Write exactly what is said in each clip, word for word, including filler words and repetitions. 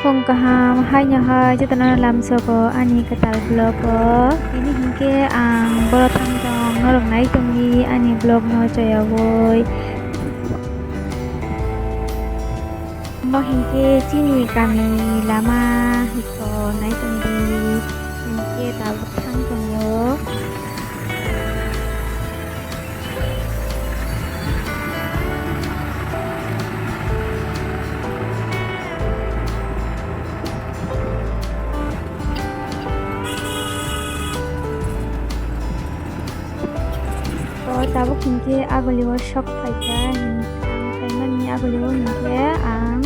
Phung kaham, haino hai jotono lamsogo ani kwtal vlog o. Tini hinkhe ang boro thang tong, norok nai tongdi ani vlog no choyaui. Omo hinkhe chini kami lama hiko nai tongdi, hinkhe tabuk thang tongo. O tabuk hinkhe agulio sok phaikha, ang phaimani agulio hinkhe ang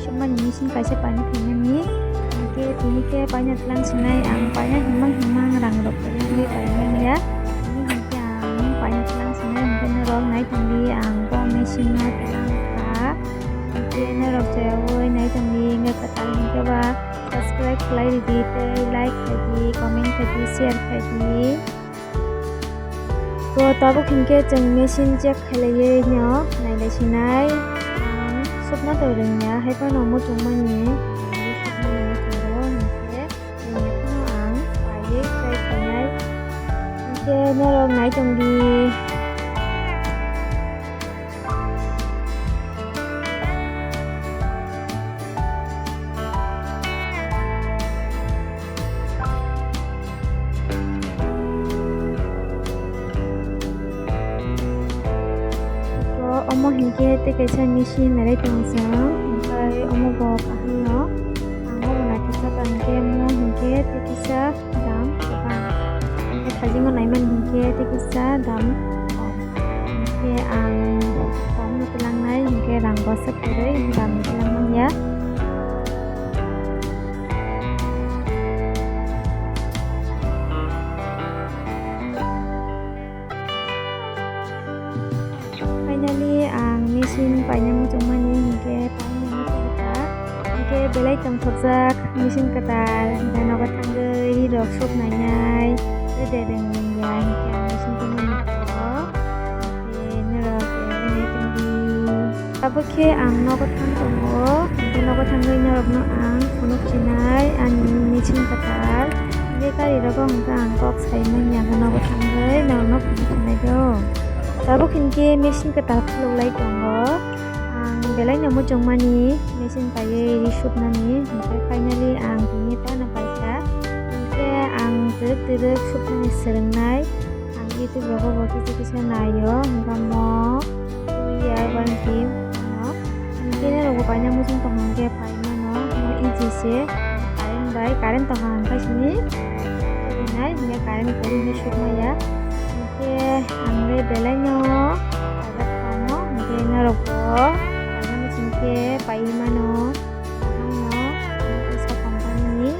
sukmani machine kaisa paina phaimani, hinkhe tini khe paina tlang sinai ang paina himang himang rang rok kwrwngwi paimani ya, tini hinkhe ang paina tlang sinai hinkhe norok nai tongdi ang bo machine no tlang kha, hinkhe norok choyaui nai tongdi hinkhe kwtal hinkhe ba subscribe khlai ridi tei like khaidi comment khaidi share khaidi. To tabuk hinkhe chwng machine check khailaiwi no nailai sinai. Ang sukna to rwngya, hai phano muchungmani, sukmani muchungo hinkhe chwng phano ang paiwi try khainai. Hinkhe norok nai tongdi. To omo hinkhe tei kaisa machine nairai tongo chwng, hinkhe omo bo kaham no ang obo naithok kha hinkhe omo hinkhe tei kisa dam kwbang. Hinkhe thaijakno naimani hinkhe tei kisa dam kom. Hinkhe ang kom no twlangnai hinkhe rang bwswk kwrwi dam no twlang manya. Finally, ang machine paina muchungmani hinkhe paina muchungkha. Hinkhe belai tongthokjak machine kwtal, hinkhe nogo thangwi rirok suk nainai, rede rwng rwngya hinkhe ang machine tongmani kok. Hinkhe norok belai tongdi. Abo khe ang nogo thang tongo, hinkhe nogo thangwi norokno ang phunuk sinai ani machine kwtal. Hinkhe gari rogo hinkhe ang kok saimanya, hinkhe nogo thangwi norokno phunuk sinai do. Tabuk hinkhe machine kwtal khuluk lai tongo. Ang belai no muchungmani machine paiwi ri suknani, hinkhe finally ang tini phano paikha. Hinkhe ang twrwk twrwk suknani swrwngnai. Ang YouTube rogo bo kisa kisa naio, hinkhe mo two year one team ano. Hinkhe norokbo paina muchung tongkha hinkhe pai mano, mo easy se. Current bai, current tongkha hinkhe sini. Nai, hinkhe current kwrwi hinkhe sukmaya. Hinkhe ang le belai no kajak kha mo, hinkhe norokbo paina muchung khe paiwi mano. Kaham no, hinkhe sa company ni.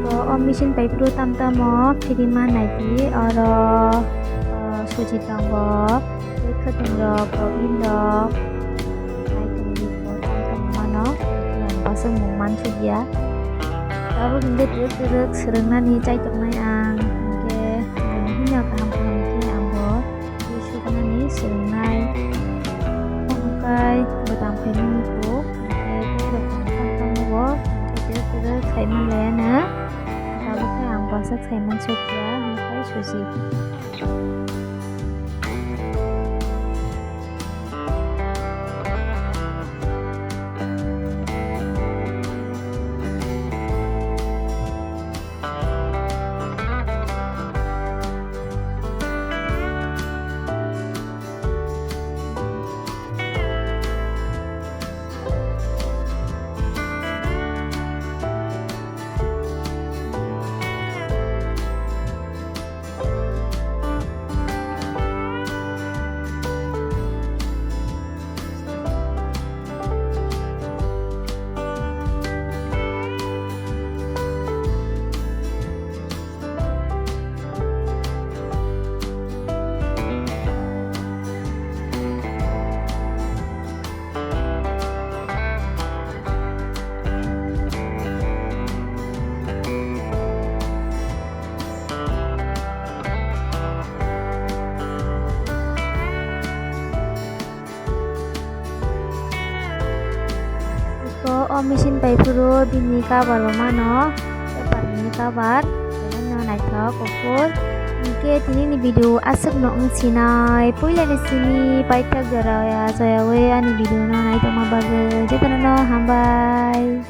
O, o machine pai phuru tam tamo phirima naidi, oro, o, suji tongo, tei khwtwng rok, o, in rok, naitongdi bo tam tamo mano, ang aswk mung mansukya. Tabuk hinkhe twrwk twrwk swrwngnani chaitongnai ang, hinkhe ang himya kaham kaham khe ang bo. Tei suknani swrwngnai. Hwnkhai bwtang phainani kuk, hwnkhe tei rok tong tong tongmo bo, hwnkhe tei kwrwk saiman laiya no. Tabuk khe ang bwswk saiman sokya, hwnkhai suji. O machine pai phuru bini cover bo mano, paper ni cover, belai no naithok kuphur. Hinkhe tini ni video aswk no wng sinai, puila ni simi paithak jora ya joyawi ani video no naitokma bagwi jotono no hambai.